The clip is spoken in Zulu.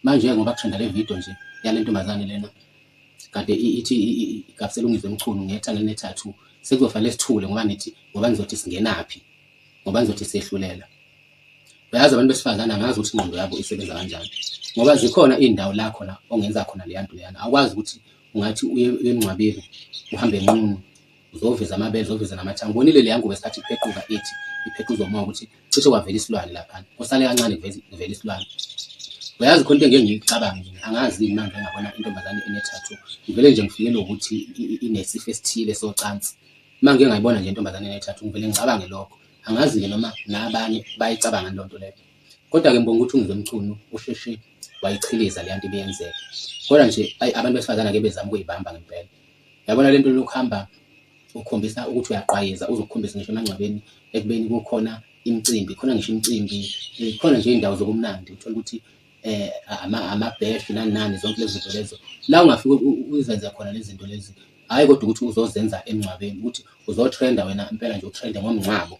Manje ngoba kutrenda le video nje yale ntombazane lena kade ithi igabisela uNgizwe Mchunu ngethanga elinethathu, sekuzofanele sithule ngoba nithi ngoba nizothi singenaphi, ngoba nizothi siyehlulela. Uyazi abantu besifazane angazi ukuthi ingqondo yabo isebenza kanjani, ngoba zikhona iy'ndawo la khona ongenza khona leya nto leyana. Awukwazi ukuthi ungathi uye emngcwabeni uhambe nqunu uzoveza amabele, uzoveza namathanga. Ubonile leya ngubo esikhathi iphequka ithi iphequza umoya ukuthi cishe kwavela isilwane laphana, kusale kancane kuvela isilwane. Uyazi khona into engeke ngiyicabange nje, angazi yini manje ngabona intombazane enethathu, ngivele nje ngifikelwe ukuthi inesifo esithile socansi. Uma ngike ngayibona nje intombazane enethathu ngivele ngicabange lokho. Angazi-ke noma nabanye bayicabanga leyo nto leyo. Kodwa-ke ngibonga ukuthi uNgizwe Mchunu usheshe wayichiliza leya nto ibiyenzeka. Kodwa nje ayi abantu besifazane ake bezame ukuyibamba ngempela. Yabona le nto yokuhamba ukhombisa ukuthi uyaqwayiza uzokukhombisa ngisho emangcwabeni ekubeni kukhona imicimbi, khona ngisho imicimbi, khona nje iy'ndawo zobumnandi uthole ukuthi amabheshi nani nani zonke lezi zinto lezo. La ungafike uzenze khona lezi zinto lezi, hhayi kodwa ukuthi uzozenza emngcwabeni ukuthi uzotrenda wena impela nje utrende ngomngcwabo.